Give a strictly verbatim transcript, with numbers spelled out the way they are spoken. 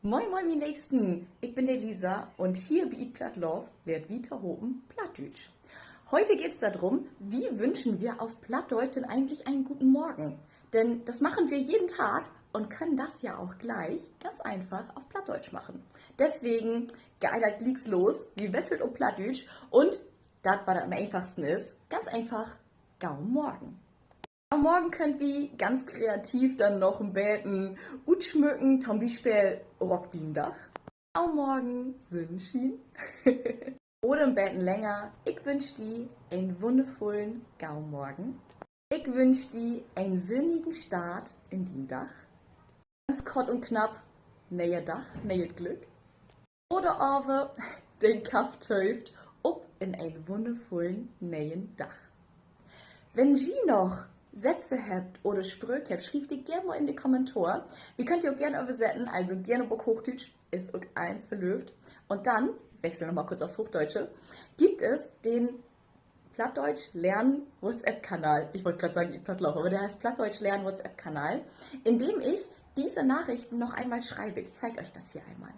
Moin, moin, mien Leevsten. Ik bün de Lisa un hier bi Eat Platt Love lehrt wi tohopen Plattdüütsch. Heute geht's da drum, wie wünschen wir auf Plattdeutsch denn eigentlich einen guten Morgen? Denn das machen wir jeden Tag und können das ja auch gleich ganz einfach auf Plattdeutsch machen. Deswegen geiht dat glieks los. Wi wesselt op Plattdüütsch un dat, wat am eenfachsten is, ganz eenfach: Gau Morgen. Gau Morgen köönt wi ganz kreativ denn noch en beten utsmücken, to'n Bispeel: Rock dien Dag. Gau Morgen, Sünnschien. Oder en beten länger: Ik wünsch di en wunnervullen Gau Morgen. Ik wünsch di en sünnigen Start in dien Dag. Ganz kort un knapp: Ne'er Dag, ne'et Glück. Oder aver: De Kaff töövt op in en wunnervullen ne'en Dag. Wenn ji noch Sätze hebbt oder Spröök hebbt, schrievt de geern mal in de Kommentar. Wi köönt de ok geern översetten, also geern op Hoochdüütsch, is ok allens verlöövt. Und dann, wechsel noch mal kurz aufs Hochdeutsche, gibt es den Plattdeutsch lernen WhatsApp-Kanal. Ich wollt grad sagen, Eat Platt Love, aber der heißt Plattdeutsch lernen WhatsApp-Kanal, in dem ich diese Nachrichten noch einmal schreibe. Ich zeig euch das hier einmal.